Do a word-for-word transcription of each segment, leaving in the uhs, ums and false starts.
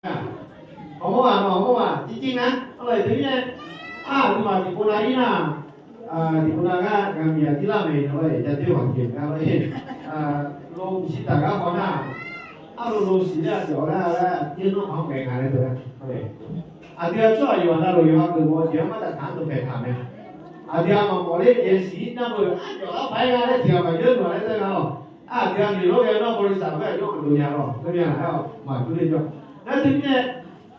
Aqmawr ghaq, aqmawr ghaq, jirjir nar, arlawq-iq teumirnae, aqduimaf tiqpov nav-ir nar, tiqpov nav gar gaqmiq aqdirlar maeq-iq nar lawr-iq, jadoer ghaq jeq gar lawr-iq, lo mqsiq taq gar haw nar, arlo lo siq ler-aq jawf lar laer, aqjeq nawr maq-anr ngaeq nga laer deuq-a. Aqdui-aq tsawrhaq yawqha navluf yawqha geufmawf-eu jeq-anr maqtaf taq-anr dawqpaeq taq mae. Aqdui-aq maqmawf ler jeq siq-ir nar beu, arjawf lar paq-aer nga laer tiq ghaq maqjawr-eu nar laer deuq-a lawq. Aqdui-aq noeq lawr ghae nar บริษัท khoer aqjox maqdov nya lawq, khoer nya-aer-awq maqdur ler jawr. Nar teumirnae,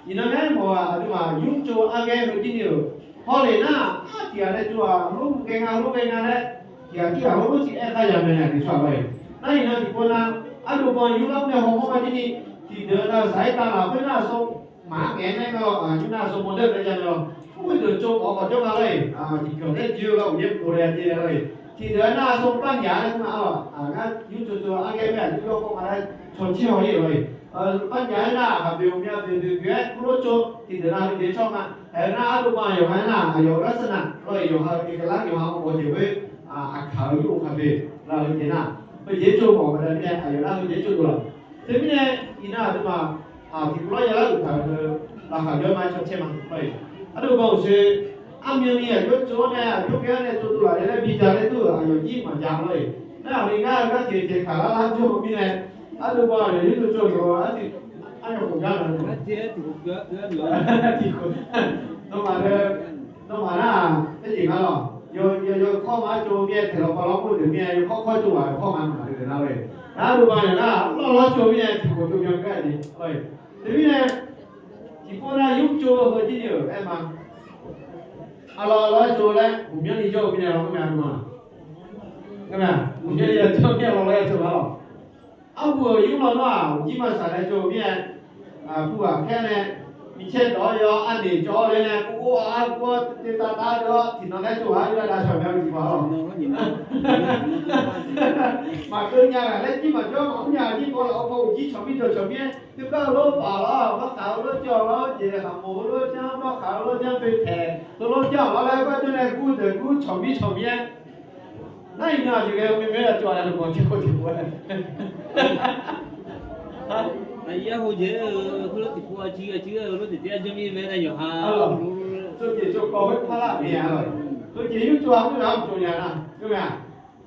iqnan nae mawf-aq aqduimaf nymr tsov arghaer heujir ni-euq hawleq nar, aqtiq ghaq nae tsov-aq lor ghae nga lor ghae nga laer, tiq ghaq tirghaq lor lor tiq aer kharya mae aqdui tsawrhaq lawr-iq. Nar iqnan tiqpov nav, ardov ban yur lar-awr nae hawmawr ma jir ni, tiqdeuq nav-euq saq-aer tavlaf khoer nar sawr maqaer ngaeq-aer nae nga lawr, aqyur nav sawr mawrdeuv nae ja nae lawr. Khoerdeuq tsov mawf-eu khawf jawr nga lawr-iq, tiqpyawq nae joe-eu gharduq yaer pov le-a jeq lawr-iq. Tiqdeuq-aer nar sawr barnyaf-aer nae nga lawr, ngar nymr tsov tsov arghaer mae aqjox yawkawr nga laer cawqcir haw-ir-euq lawr-iq. Barnyaf-aer nar ghaqboeq ghawqmya boeq boeq boeq-aer kurlor tsov tiqdeuq nav heujeq tsawr nga. Aer nar ardov ban yawqha-aer nar aqyawf-euq ลักษณะ lawr-iq, yawqha-euq aqgaf lar yawqha mawf-eu jeq khoer, aqkaq-eu yur-eu khaqboeq lar heujeq nar, heujeq tsov mawf baqda mirnae aqyawf nar heujeq tsov dov laf. Teumirnae iqnan aqduimaf tiqkawv lawr yalar uqtaq-eu laqkhaq jawr ma caw caer ma lawr-iq. Ardov ban uqshoe armyan ni aqjox tsov-awr nae aqjox ghae-awr nae tsov dov laf le laer bi ja laer dur-euq aqyawf jir maqja lawr-iq. Nar aqli ngar-eu gar tiq tiq kaq lar lar jawr-eu mirnae, ardov ban aqyawf yur tsov tsov-eu artiv armyan khof gar na. Nawmaf, nawmaf nar-aq, aerjeq nga lawq. Yawkawr ma-aer tsov mir-aer taeq lawq paw lawr mur deuq mir-aer yawkawr kawr tsov ghaq yawkawr ma maqdeuq nar lawr-iq. Nar ardov ban yawq nar lawr lawr tsov mir-aer tiq khof tsov byan gar-a jeq lawr-iq. Teumirnae tiqpov nav yur tsov heujir ni-euq aer ma. Arlawr lawr-aer tsov laer ghawqmyanr ni jawr-eu mirnae lawr ngeur mae ardov ma. Ngeur mae, ghawqmyanr ni jawr-eu mirnae lawr lawr-aer tsov lar lawq. Arhu-euq yur lawr nar-aq, uqjir maqsaq nae tsov-eu mirnae, pu ghaq paer nae micaer dawq-awr yawr arneq jawr-awr laer nae, ur-awr argur-awr tevtav tav-awr deuq-awr tiqnan laer tsov ghaq-anr yur lar dav shawq mya-eu tiqpaq-awr lawq. Maqkeuv nya ghaq laer jir maqjawr maqmr nya ghaq jir paw laf-awr paw uqjir cawq mir dawq cawq mir-aer, teugar-eu lor baf lawr, markaq-eu lor jawr lawr, jeq khaqmoq-eu lor janr, markaq-eu lor janr boe taeq, teu lor janr lawr laer gar jawr nae gur deuq gur cawq mir cawq mir-aer, nar iqnan aqjeq ghae-eu myav myav ya tsov-a laer lmq-awr tiqkhof tiqkhof-aer. Aqyar hawjeq-eu khoerlof tiqpov aqjir aqjir-eu lof tiqtiq-aer janr mir mae nar yawqha. Tsov jeq tsov kawv khoer parlar mir-a lawq. Tsov jeq yur tsov-a khoer ghaq mq tsov nya nar, yur mae-aq.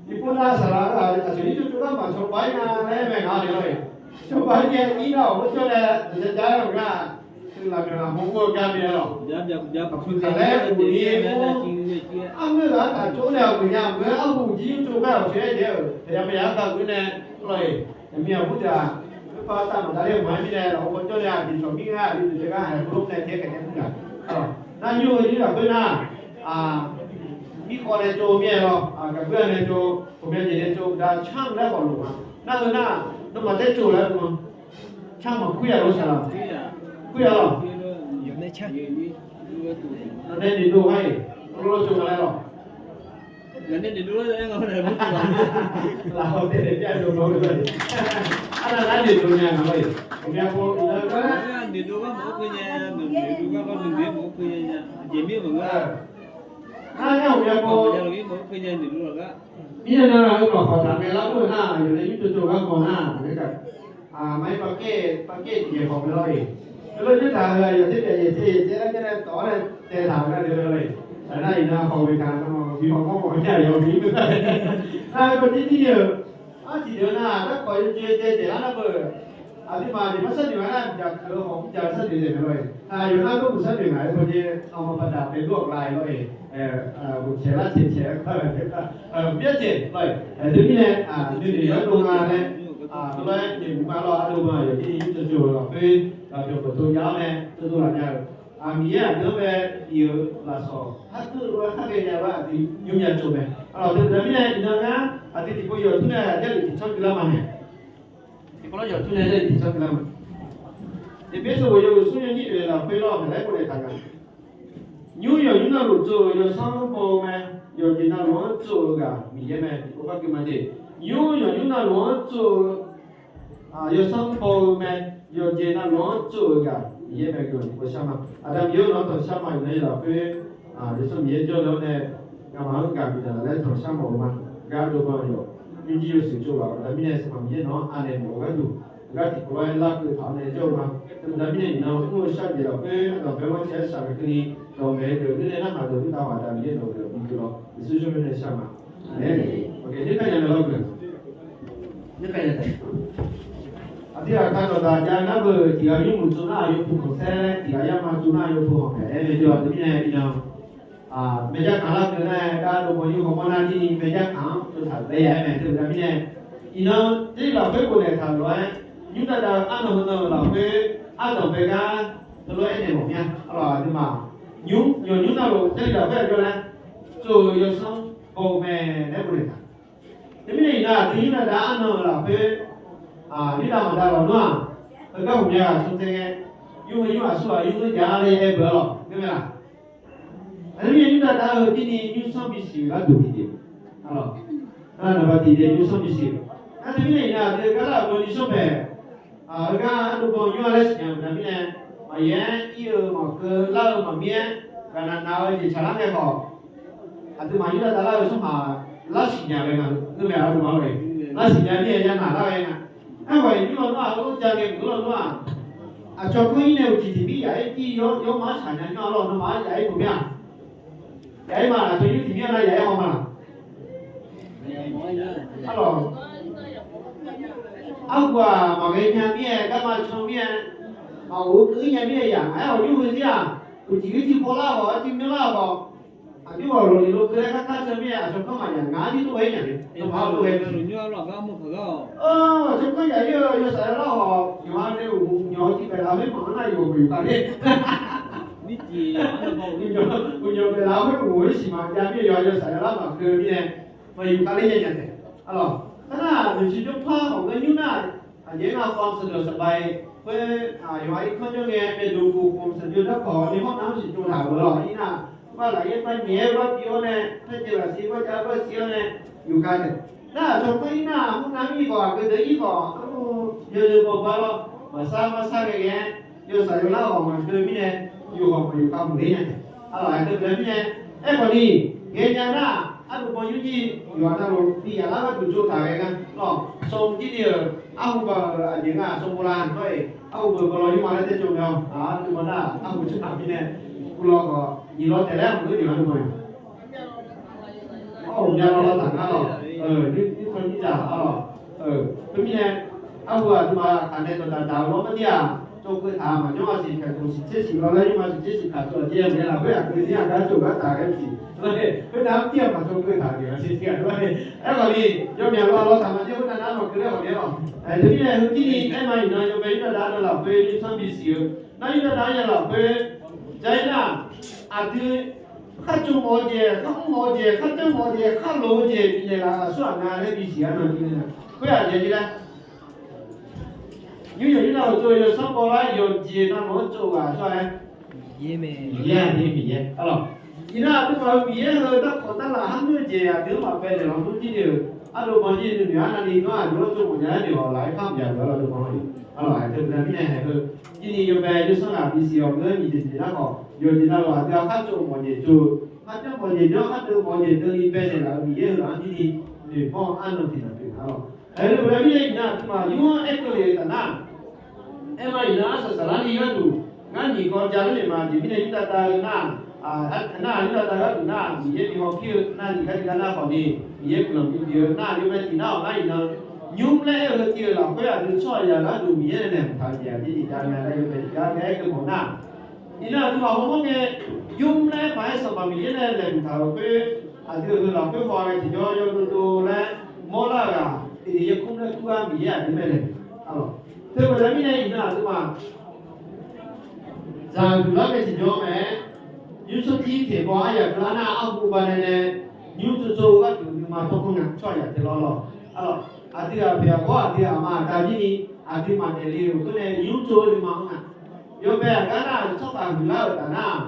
Tiqpov nav saqlaq-eu aqcawq yur tsov tsov lar maqcawba-ir nya laer mae ngaq-anr lawr-iq. Cawba-ir nya ir nar-awq khoer jawr nae daqjav jav-aer-euq gar, teughaq myawq laf mawr mr-eu gar mir-a lawq. Aqtaq laer uqni mr, arngeur ghaq-anr taq tsov nae-awq geuf nya mq-eu arhu uqjir yur tsov gar-awq shir-aer jaeq-euq taqya maqya-anr gar geuf nae lawr-iq. Aqmir aqbur deuq-aq, khoerpav tav maqdav ler-eu maqaer mirnae lafov paw jawr nae aqjeq cawq mir ngar aqli deuq jaev gar haeq heulof nae tae-aer kaeq nae mr gaq. Nar nymr-eu nymr lafkhoer nar, mirkawv nae tsov mir-aer lawr, gaqbur-a nae tsov, ghawqmya jeq nae tsov, dav canr laer khawf loq-a. Nar heu nar, nawmaf taer tsov laer-eu ma. Canr maqkur ya lor saqlaq. Kur ya lawq. Nawq nae noeqdov ngar-iq, lawr lawr tsov nga laer lawq. Lafkhoer taef nae byav dov ma-eu, arnav nar noeqdov nya nga lor-iq. Ghawqmya pov iqnan gar, noeqdov gar maqkhoer nya, noeqdov gar maqkhoer nya, jeq mir maqngeur. Arnar ghawqmya pov, mirnae nar heu maqkhawf taq ngae lar mr-eu nar, aqyawf nae yur tsov tsov gar khawf nar, aqgeu gaq Maqaer baqkaer, baqkaer tiqjeq khawf mae lawr-iq. Heulof-aer taq-euq aqyawf taer byav yaeq tae yaeq tae lar janr nae tawq-awr nae tae taq-euq gar deuq lawr-iq. Nar iqnan khawf-eu taq-euq nar bi hawq mawr mawf-eu nar aqyawf bi mr-eu nar-eu baqdir tir-euq. Artiq deuq nar darkawq yawjeq daeq daeq lar nar beu. Aqduimaf jeq mar sharnoeq-a nar, jaqkeuq-eu khawf mr jaq sharnoeq daeq mae lawr-iq. Aqyawf nar dawrbuq sharnoeq ngaq-aer bawjeq, aqma baqdaq paeq lur-awq la-iq lawr-iq. Ghofcaeq lar caeq caeq-aer kar-eu, myav caeq lawr-iq. Aqdui mirnae, aqdui noeq-aer dov nga nae, heulof-aer noeqmuiq ma lawr, ardov ma yawqjir ni yur tsov tsov-eu lafkhoer, aqyawf khawf tsov jav-awr nae tsov dov laf nya-euq. Miqyaer aqdui-anr bae bif-euq lafsawq, harkeuv lof-aer khar ghaenya-eu aqdui nymr nya tsov mae. Aqlawq deuq deuq mirnae iqnan ngar aqdui tiqpov yawqtur nae Jarlif tiqtsanr guilar ma nae. Tiqpov lar yawqtur nae Jarlif tiqtsanr guilar ma. Eqbersov yawhuiq smr yawnyir oeq lafkhoer lawr-aq, laer bof naeq taq gaq. Nymr yawqnymr navluf tsov-euq yawsanr baw-eu mae. Yawqjeq navluf-anr tsov-euq ghaq Miqyaer mae. Tiqpov par gui ma de. Nymr yawqnymr navluf-anr tsov-eu yawsanr baw-eu mae. Yawqjeq navluf-anr tsov-euq ghaq Miqyaer mae. Guiqlanq tiqpov shar ma. Aqda Miqyaer-or, nawq-anr tanqshar ma. Iqnan lafkhoer yawsanr Miqyaer jawrle-awr nae ngamaf-anr gaq bidaq laer tanqshar mawf-eu ma. Gardov ma yawq. Nymrjir yawshuif tsov ghaq baqda mirnae saqma Miqyaer nawq-anr anaeq mawf-eu gharduq Heugar tiqkawv-aer larkeuv taq-awr nae jawr-eu ma. Teumirnae iqnan mr-eu shar jeq lafkhoer aqdanqbae ghanrcae-aer shaq-eu keuvni dawqmaeq-eu deuq mirnae narhaq dawq mirda ghaq dav Miqyaer nawq-eu dawq bikeuv lawr. Yeqsur jawrgar nae shar ma. Aqmeq. Aqdui aqkar dawqdaq jav nar beu tiq ghaq nymr muiq tsov nar-aq yawpov khanqsaer, tiq ghaq yarma tsov nar-aq yawpov khanqpaeq-aer mae jawr-aq teumirnae iqnan maeqjar kaq larkeuv nar-aer gar dov baw nymr hawmawr nar jir ni maeqjar kaq-anr tsovtaq-euq laer ya-aer mae teumirnae. Iqnan Jarlif lafkhoer ghofdaef taq-euq lof-aer, nymr dav dav-eu arnan heunan-euq lafkhoer ardanqbae gar heulof-aer naeq mawf mir-a. Arlawq aqduimaf nymr yawqnymr navluf Jarlif lafkhoer aqjox laer tsov-eu yawsanr baw-eu mae laer ghofdaef taq. Teumirnae iqnan aqdui nymr dav dav arnan-euq lafkhoer, nymr dav maqdav lawq nar-aq, heugar ghawqmya ghaq tsov tae ngae, nymr heu nymr aqsur ghaq nymr ngeurjav-a laer aer beu-a lawq, ngeur mae laq? Aqdui nymr dav dav-eu heu jir ni nymrsanr bisiq-euq gharduq tiqjeq, arlawq, naqbaq tiqjeq nymrsanr bisiq-euq. Nar teumirnae iqnan aqdui gar lar-euq beu ni sanrbaeq, heugar ardov baw nymr-a laer siqnya-euq baqda mirnae, maqyaer ir-eu maqkeuv lar-eu maqmir-aer, gaqnaq naq-eu jeq tsaqlar ngae khawf, aqduimaf nymr dav dav lar-eu tsawrhaq lar siqnya ghae nga, ngeur mae aqduimaf-a. Lar siqnya mirnae ya naq lar ghae nga. Aerkhawf iqnymr lawnmr-aq, heulof ja ghae mq geur lawnmr-aq, aqcawq kanr ir nae uqcif tiqmir yaq-aer jir yawr maf-anr shaq nya nymr-a lawr nawmaf-anr yaq-aer ghawq mir-a. Yaq-aer ma laf, teu nymr tiqmir-anr nar yaq-aer haw ma laq? Arlawq, arhu-aq maqghae nya mir-aer, garma can mir-aer, maqghof-eu keuv nya mir-aer yaq, aer-awq nymr heu jir-aq, uqcif ghaer jir paw lar khawf, arjir myanr lar khawf, aqjox ghawq lawqliq lo keuv laer kar kar can mir-aer, aqcawq kanr maqyaq ngar jir tov ghae-ir nya le. Nawmaf-anr tov ghae-eu, aqcawq kanr yaq-ir-eu yawsaf yawlar khawf, yawqha nae uqnyawq-eu jir baeqlaf khoer maqanr nar yawq maqyuf khav ler. Uqnyawq baeqlaf khoer uqghof-ir siq maqjav mir-aer yawqha yawsaf yawlar maqkeuv mirnae, maqyuf khav ler ya nya taef. Arlawq, teunar noeqtsoeq jawrpar khawf ngeur nymr nar, aqjeq nar khawf sanqdawq sanqbae khoer, yawqha irkanr jawr ngae maeqduq khof khof sanqdawq darkawq ni hawr nar-anr siqtsov taq-euq lawq. Irnar, bar lafyaer bar nyaef-aer bar bi-awr nae, paerjeq lafsiq bar jav bar siq-awr nae, yuf khav taef. Nar aqcawq kanr ir nar, mr nar mir khawf aqgeu deuq ir khawf, yawzeu bawba lawr, maqsar marsar ghae ghae-aer, yawsaf yawlar khawf maqkeuv mirnae, yuf khawf maqyuf khav muiq ler nya taef. Arlawq, aqdui baqda mirnae, aerkhawf ni, ghaenya nar, ardov baw nymr jir yawqha navluf bi yaf lar gharduq tsovtaq ghae nga lawq. Sanr jir ni-euq arhu baq-euq aqjeq nga sanr bawla nawr-eq, arhu beuq bawlaw nymrma laer tae tsov mae-awq. Aqdui bawnar arhu tsawrhaq mirnae, uvlanr khawf nyiq law taef laer maqngeur jeq nga dov baw-a. Arhu mya law law taq ngar lawq. Nymr tan nymr dzaq arlawq. Khoermirnae, arhu aqduimaf kaq nae dawqdaq daq-eu lawr mardir-aq, tsovkeuv taq-a maqjawr-a siq kaq dawq siq tser siq law laer nymrma siq tser siq kaq tsov-aq jir-a nae lafkhoer aqgeu jir-aq gar tsov gar taq ghae siq. Khoernar armr tir-aq maqtsovkeuv taq-euq aqsiq tir-aq. Aerkhawf ni, yawmyaq law law taq maqjawr khoernar nar maqkeuv laer khawf ni arlawq. Teumirnae heu jir ni aerma iqnan yawbae nymr dav dav-eu lafkhoer nymrsanr bisiq-eu, nar nymr dav dav-anr ya lafkhoer, ja-ir nar, aqdui khartsov mawf-eu jeq, kharmr mawf-eu jeq, kharjanr mawf-eu jeq, kharloq-eu jeq bifnaeq laf-euq aqsur ghaq nga laer bisiq-a nan jir-a. Khoer-aq jaeq jir laer, nymr yawq nymr nav-euq tsov-eu yawsanr bawlar yawqjeq navmaqanr tsov-eu ghaq aqsur ghaq-aer, Miqyaer-aq ni Miqyaer arlawq. Iqnan aqduimaf-euq Miqyaer heu darkawq darlaf har ngeur-eu jeq aqdui-anr maqbae naeq lawnmr jir ni-euq ardov baw jir nuinoeq-anr navni nawr aqdui-anr tsov mawf nya-aer noeq-awq laf-aer par maqya lof-aer ardov baw-a. Arlawq, aqdui baqda mirnae haeq heu jir ni yawbae nymrsanr ghaq bisiq-awq ngeur nyiq jeq jeq nar khawf, yawqjeq navluf aqdui-aq khartsov mawf jeq tsov, kharjanr mawf jeq janr, khardeuv mawf jeq deuvni bae naeq laf-euq Miqyaer heu laf-anr jir ni noeqbawr-eu arnan tiq naq pyeuf nga lawq. Haeq heu baqda mirnae iqnan aqduimaf nymr-anr aerkeuv le-euq taf nar, aerma iqnan arsaq saflar ni gharduq ngar nyiq kawv ja lar naeq ma jeq mirnae nymr dav dav-eu nar, nar nymr dav dav gharduq nar Miqyaer bi hawpir-eu nar, nyiq gar nyiq gar nar khawf ni Miqyaer guiqlanq bi pyeuf-eu nar, yawbae tiq nar-awq ngar iqnan nymr laer aer-eu heu tiv-euq lafkhoer aqdui tsawrhaqzaq gharduq Miqyaer nae laeqhmq taq-eu jeq aqjeq jeq jav nga laer yawbae tiq gar nae aerkeuv mawf nar, iqnan aqduimaf hawmawr ngae, nymr laer paq-aer Sanqpaq Miqyaer nae laeqhmq taq-euq khoer, aqdui-euq heu lafkhoer haw-a ghae tiqjawr yawdov dov laer mawrlar-euq ghaq, Eqdeq yaerkmr laer kur gar Miqyaer aqdui mae laeqhmq. Arlawq, teu baqda mirnae iqnan aqduimaf zaq huiqlar mae tiqjawr mae-aer, nymr tsawrjir teqbaw aryaq keuvlar nar arhu banae nae, nymr tsov tsov-eu gharduq nuima tawr kawr nga tsawrhaqzaq teu lawr lawq. Arlawq, aqdui ghaq pyeuf-aq ghawr aqdui aqma aqda jir ni, aqdui maqdaef le-euq khoer nae nymr tsov-eu nuima-anr nga. Yawbae aqgar nar tsawrhaq huiqlar-euq taf nar,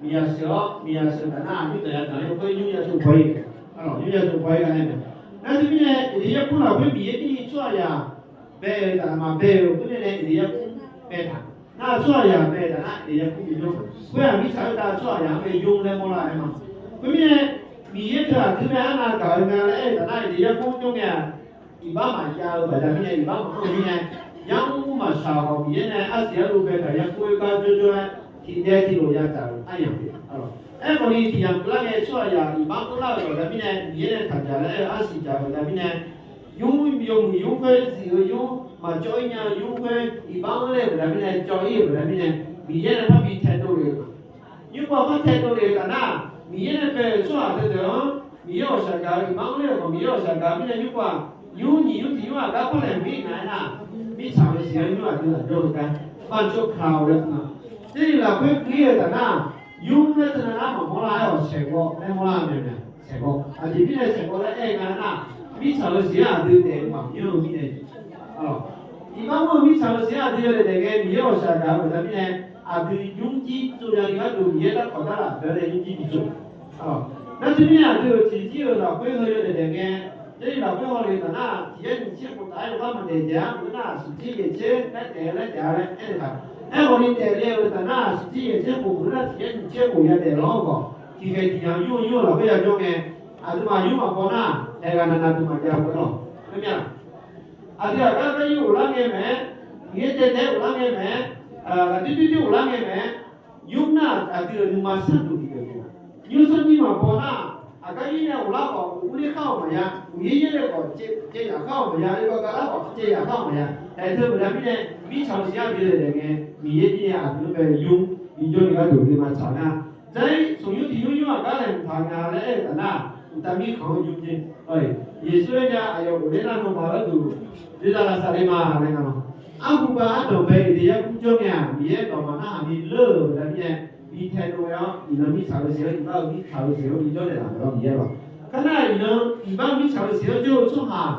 miqyaq sheuq-awr miqyaq sheuq taf nar nymr taq ya taq-aer khoer nymr ya tsov baw-ir, nymr ya tsov baw-ir gha nae mae. Nar teumirnae Eqdeq yaerkmr lafkhoer Miqyaer jir ni tsawrhaqzaq bae-euq taf maqbae-euq khoer nae nae Eqdeq yaerkmr bae taq. Nar tsawrhaqzaq bae taf nar Eqdeq yaerkmr bi jawr. Khoer-aq mirtsaq khoertav tsawrhaqzaq-anr bae yur laer mawrlar-aer ma. Khoermirnae Miqyaer teu aqdui mae arnav gaq-eu nga laer aer-eu taf nar Eqdeq yaerkmr jawr ngae-aq, iqbax maqjav-eu baqda mirnae iqbax maqanr-eu mirnae, Yamr maqshaq-awq, Miqyaer nae arsiq arlu baetaq-euq yarkmr-aer gar jawrjawr-aer, tiqdaev tiqlof yadzaq-euq aryamq pyeuf. Aerkhawf ni tiq yamq keuvlar ngae tsawrhaqzaq iqbax mr lar-euq baqda mirnae, Miqyaer nae taqdzaq laer aer-eu arsiq dzaq-euq baqda mirnae, nymr yawmuiq nymr khoer zif-eu nymr, maqcawv-ir nya-eu nymr khoer iqbax mr ler-euq baqda mirnae, cawv-ir-euq baqda mirnae, Miqyaer nae parbi taedov lef-eu ma. Nymr-aq par taedov lef-eu taf nar, Miqyaer nae bae-euq tsawrhaq deuq deuq-anr Miqyaer ghawqshaq gaq-eu iqbax mr ler-euq khawf, Miqyaer ghawqshaq gaq mirnae nymr-aq, nymr nyiq nymr tiq nymr aqgar par laeqhmq-ir nga aernar, mirtsaq-euq siq-anr nymr aqdui lafjawr-eu gar, barcawv kaq-awq laer teunav. Jarlif lafkhoer gui-ir-eu taf nar, nymr laer teunav nar maqmawr lar-aer-awq, saeqghawv laer mawrlar-eu mae. Saeqghawv aqjeq mirnae saeqghawv laer aer-eu nga aernar, mirtsaq-euq siq-anr aqdui daef-eu maqmyanr-eu mirnae, iqbax mr-eu mirtsaq-euq siq-anr aqdui yawdaef daef ngae Miqyaer ghawqshaq gaq-eu baqda mirnae, aqdui nymrjir tsovnya ni gharduq Miqyaer darkawq darlaf bae nae nymrjir bi tsov. Nar teumirnae aqdui-euq tiqjir-euq lafkhoer heu yawdaef daef ngae, Jarlif lafkhoer hawle-eu taf nar, tiq yar nyiq tser khof taf-aer yawqghaq maqdaef jaeq-a maqngeur nar, aqsur jir yaeq tser laer daef-eu laer daef-a laer aernaeq taq. Aerkhawf ni daefle-euq taf nar, aqsur jir yaeq tser khof maqngeur nar, tiq yar nyiq tser khof yadaef lanr-eu khawf, tiqkhaeq tiqyamq nymr-eu nymr-eu lafkhoer yajawr ngae, aqduimaf nymr maqbaw nar, haeq ghaq navnav dui maqjav-eu lawq. Teumirnae aqdui aqgar gar ir ghoflar ngae mae-aer, Miqyaer daedae ghoflar ngae mae-aer, ghaqdoer doer doer ghoflar ngae mae-aer, nymr nar aqdui-euq nuima sanrduq tiqdeuq mae. Nymr sanrjir maqbaw nar, aqgar ir nae ghoflar khawf urler khar-awq maqya, uqyaer yaer nae khawf caev yaf khar-awq maqya, irbar gar lar khawf caev yaf khar-awq maqya. Aer teu baqda mirnae, mirtsaq-euq siq-anr bi daef ngae, Miqyaer mirnae aqdui-anr bae nymr bijawr ni gharduq nuima tsaq nar, Zar-ir smq nymr tiq nymr nymr aqgar laeqhmq taq nga laer aer-eu taf nar, uqtaf mirkhanq-anr nymr jeq. Yeqsur aer nya aqyawf ghofler nar nawmaf gharduq, dzoeqzaq lafsaf le ma laer nga lawr. Arhuba ardanqbae Iqleqyar kur jawr ngae-aq, Miqyaer dawq maqnar haq ni leur-euq baqda mirnae, bi taedov-aer-awr, iqnan mirtsaq-euq siq-anr, iqbax-euq mirtsaq-euq siq-anr bijawr naeqlaf-euq lawr Miqyaer lawq. Kar nar iqnan iqbax mirtsaq-euq siq-anr jawr-eu tsawrhaq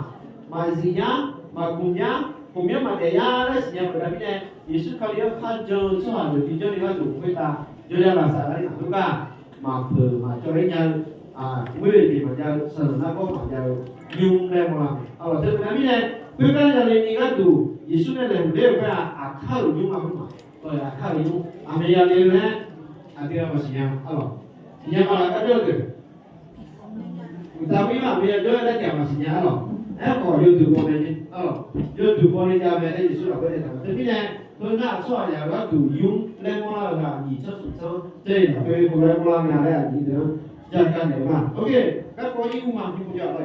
maqzif nya, maqgmq nya, ghawqmyanr maqdaef ya laer siqnya baqda mirnae, Yeqsur Kali-anr kharjan-eu tsawrhaq deuq bijawr ni gharduq khoertav jawrya lafsaf lar-ir taq khoergar, maqpeuq maqcawv-ir nya-eu, ghoer-eu jeq maqjav-eu, sanqnanq nargawr maqjav-eu, nymr laer mawrlar mae. Aqlawq teu baqda mirnae, khoergar yale ni gharduq Yeqsur nae laeqhmq ler-euq khoer-aq, aqkar-euq nymr-a khoer ma. Aqkar-euq nymr aqmyan yale-eu laer aqdui-a maqsiq nya. Aqlawq, siqnya ma laf gar jawr-eu deuq Uqtaf mirmar aqmyan yajawr-aer laer tiq ghaq maqsiq nya arlawq. Aerkhawf yawduq baw nae, arlawq, yawduq baw nae jav mae laer Yeqsur lafkhoer nae taq-a. Teumirnae, heu nar-aq tsawrhaq yaq-eu gharduq nymr laer mawrlar-eu ghaq nyiq tsanr smq tsanr, tsaev-iq lafkhoer heu laer mawrlar nga laer aqnyir deuq-anr jav gar naeq-eu ma. Oke, garkawv ir ur ma ni pov jav-a.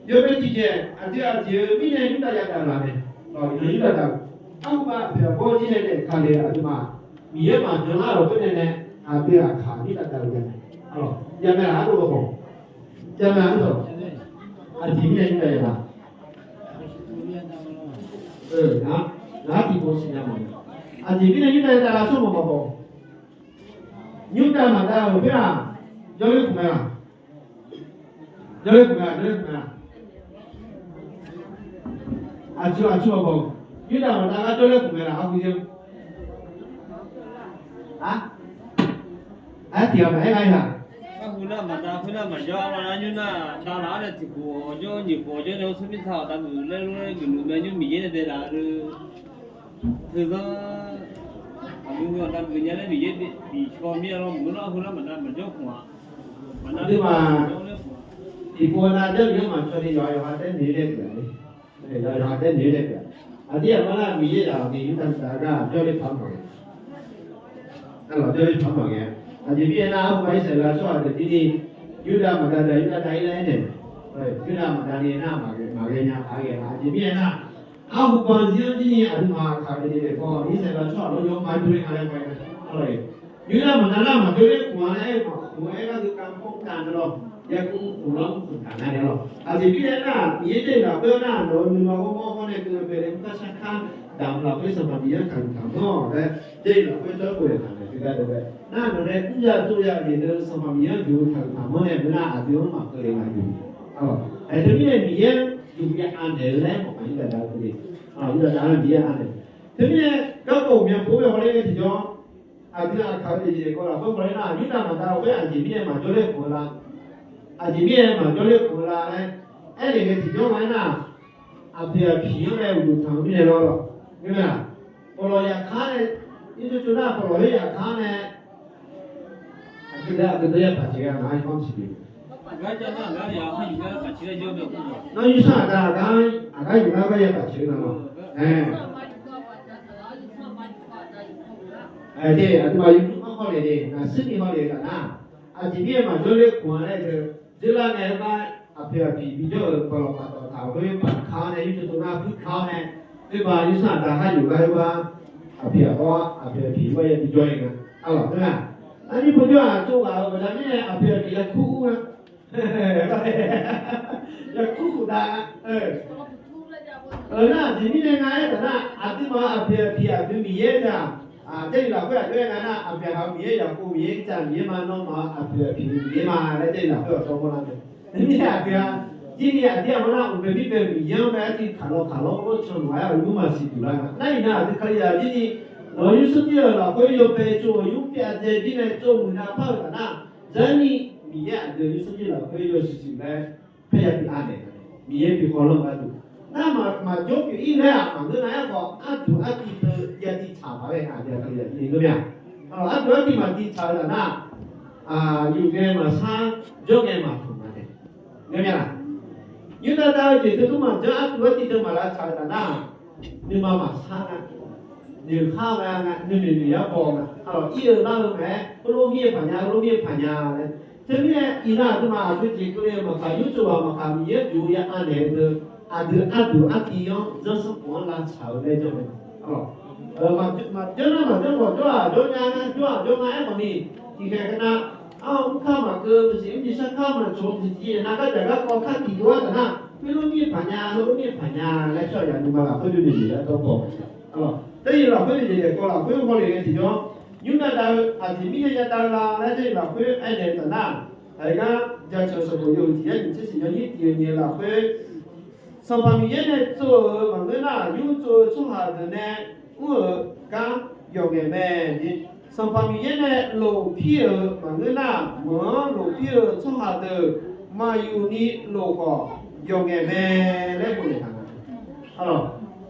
Yawbae tiqjeq aqdui aqjeq-eu mirnae Yurdav yadaq-eu laf mae. Lawq, iqnan Yurdav daq-eu, arhuba aqpoeq aqbawr jir nae daef kale-eu aqduimaf, Miqyaer maqjan lar-euq khoer nae nae, aqdui aqkaq Yurdav daq-eu mae. Arlawq, yamae laf ardov-a khawf, yamae ardov-aq, aqjeq mirnae Yurdav yadaq. Ngaq-anr tiqpov siqnya mawf-eu, aqjeq mirnae Yurdav yadaq lar tsawrmawq maqbaw. Yurdav maqdav-euq khoer-aq, jawrler khmq mae laq? Jawrler khmq mae, jawrler khmq mae laq? Aqcawq aqcawq-aq baw, Yurdav maqdav gar jawrler khmq mae laq, arhu-ir-anr. A, aer tiq ghaq maqaer nga-ir-aq. Arhu nar maqdav, khoer nar maqjawr-a nar, nymr nar dav laf-awr nae tiq khof-awq jawr, nyiq khof-awq jawr nae, smrmir taq-awq dav geuf laer lof-aer geufluf mae, nymr Miqyaer nae dae laf-eu. Teuzanr aqgeu aqda geuf nya laer Miqyaer bifcaw mir-a lawr, maqngeur nar arhu nar maqdav maqjawr khmq-aq. Maqdav aqduimaf jawr laer khmq-aq. Tiqpov nav jawr Miqyaer maqcaw ni yawqha yawqha taer noeq-ir laer pyeuf-a. Yawqha taer noeq-ir laer pyeuf-a. Aqdir aqmar nar Miqyaer zaq ni Yurdav maqdav gar jawrler paq mawf-a. Arlawq, jawrler paq mawf-a. Aqjeq mirnae nar, arhuba Irsaqleqlav tsawrhaq deuq jir ni, Yurdav maqdav deuq Yurdav dav-ir laer aernaeq. Yurdav maqdav ni nar maqghae nya paq ghae-a. Aqjeq mirnae nar, arhuba zir-anr jir ni aqduimaf kaq-eu jeq daef paw Irsaqleqlav tsawrhaq lawr yawr ma jawrler nga laer paw-aer, Yurdav maqdav nar maqjawrler khmq-a laer aer-eu maqkhmq-aer gharduq kavmawr taq-eu lawr. Yarkmr khmq lanr khmq taq nga nae lawr. Aqjeq mirnae nar, Miqyaer Jarlif lafkhoer nar, nawq-eu nuima ghawrmawr hawr nae keuv bae nae mrkar sarkar damq lafkhoer Sanqpaq Miqyaer-anr taqguiq taq-anr-awq laer, Jarlif lafkhoer dawrkhof yaq taq naeq teugar deuq bae. Nar nawq nae mr ya tsov ya-eu jeq deuq Sanqpaq Miqyaer-anr juq-eu taqguiq taq-anr nae meuq nar aqdui-anr maqkeuv le nga jeq. Aer, teumirnae Miqyaer-anr juq ya anaeq-eu laer mawf-a Yurdav dav-eu deuq. Yurdav dav-anr Miqyaer anaeq. Teumirnae garkawv uqmyan pov-aer bae hawler ngae tiqjawr, aqdui aqkaq-eu jeq jeq kawv lafkhoer hawler nar, Yurdav maqdav-eu khoer aqjeq mirnae maqjawrler khmq-eu la, aqjeq mirnae maqjawrler khmq-eu la laer aernaeq ngae tiqjawr ma aernar, aqpoeq aqpiq-anr nae uqduq tanq-eu mirnae lawr lawq. Ngeur mae-aq, pawqlawq yaqkar nae, ircov cov nar pawqlawq khoer yaqkar nae, aqgeu aqgeu dawr ya paq caeq ghae ngaq-anr yawmr siqle. Nawr yursanr aqda aqgar, aqgar yuf nar gar ya paq caeq-eu nga lawq. Aer, Aqduimaf yawmuiq-anr hawle-eu, ngaqshuir ni hawle-eu taf nar, aqjeq mirnae maqjawr ler khmq-a laer teu, dzeurlar nae-eu bar aqpoeq aqpiq bijawr-euq paqlawq paqdawq taq-euq khoer paqka-awr nae yurtov tov nar puirka-awr nae, oerba yursanr aqda khar yuf gar-aer bar, aqpiq aqbawr aqpoeq aqpiq bar ya bijawr-ir nga. Arlawq teu-aq, arnyir pawjawr-aq tsov ghaq-euq baqda mirnae aqpoeq aqpiq yakur ur nga. Yakur khofdav nga. Nar aqjeq mirnae nga aertaq nar, aqduimaf aqpoeq aqpiq aqdui Miqyaer teu-aq, Jarlif lafkhoer aqjox-aer nga nar, aqbyaqhaq-eu Miqyaer, Yaqkov Miqyaer, Irsaq Miqyaer ma, nawmaf-euq aqpoeq aqpiq Miqyaer ma laer Jarlif lafkhoer-awq dawrmawr lar mae. Mirnae aqdui-aq, jirni aqdir aqmawr nar uqbae mirbae Miqyaer-anr bae artiv kaqlawq kaqlawr-awr canluf-aer aqyur maqsiq duq lar nga. Nar iqnan aqdui Kalizaq jirni, nawq-eu yursanr jir-euq lafkhoer yawbae tsov-euq yur pyav dzae jir nae tsov muiq nav par-euq taf nar, jarni Miqyaer aqdui-euq yursanr jir lafkhoer yawshuif shuif laer, paerya bi anaeq, Miqyaer bi hawlanr gharduq. Nar maqjawr pyeuf-ir laer-aq maqngeur nar, aerkhawf arduq artiv teu ya tiv tsaq paq-aer aqdui Kalizaq jirni ngeur mir-a. Arduq artiv maqtiv tsaq-eu taf nar, yuf ngae maqsar, jawr ngae maqtmq ma taef. Ngeur mir-a laq? Yurdav dav-eu jeq teu tmr maqjanr, arduq artiv teu maqlav tsaq-eu taf nar, nuima maqsar nga, noeqkhar nga, nuinoeq noeqyar baw nga, arlawq ir-eu lar-eu mae, heulof mir-eu paq nya, heulof mir-eu paq nya laer. Teumirnae iqnan aqduimaf aqdui jeq keuvle-eu maqkaq, yurtsov ghaq maqkaq, Miqyaer juq ya anaeq-eu deuq, aqdui arduq artiv-anr zanrsanrkhof-anr lavtsaq-eu laer janr mae. Maqjanr nar maqjanr khawf jawr-aq jawr nya nga, jawr-aq jawr nga aerkhawf ni, tiqkhaeq keuv nar, armr kar maqkeuv, maqsiq mr jeq shar kar maqcawq, maqsiq jeq nar gardzaq garkawv kar tiqdov-aer taf nar, khoerlof mir-eu paq nya, heulof mir-eu paq nya laer tsawrhaq yaf nuima lafkhoer nuinoeq noeqyar dawr baw. Jarlif lafkhoer nuinoeq daef kawv lafkhoer hawle ngae tiqjawr, yurdav dav-eu aqjeq mirnae yadav-eu la laer Jarlif lafkhoer aernaeq-eu taf nar, aqyawf gar jaceuq sanqbof yawhuiq tiq yar nyiq tser siq yawnyir tiq-eu nyiq lafkhoer, Sanqpaq Miqyaer nae tsov-euq maqngeur nar, yur tsov-eu tsawrhaq deuq nae mr-euq gar yawqngaeq mae. Sanqpaq Miqyaer nae lofpir-euq maqngeur nar, meuq-anr lofpir-eu tsawrhaq deuq maqyuf ni lof khawf yawqngaeq mae laer bof naeq taq nga.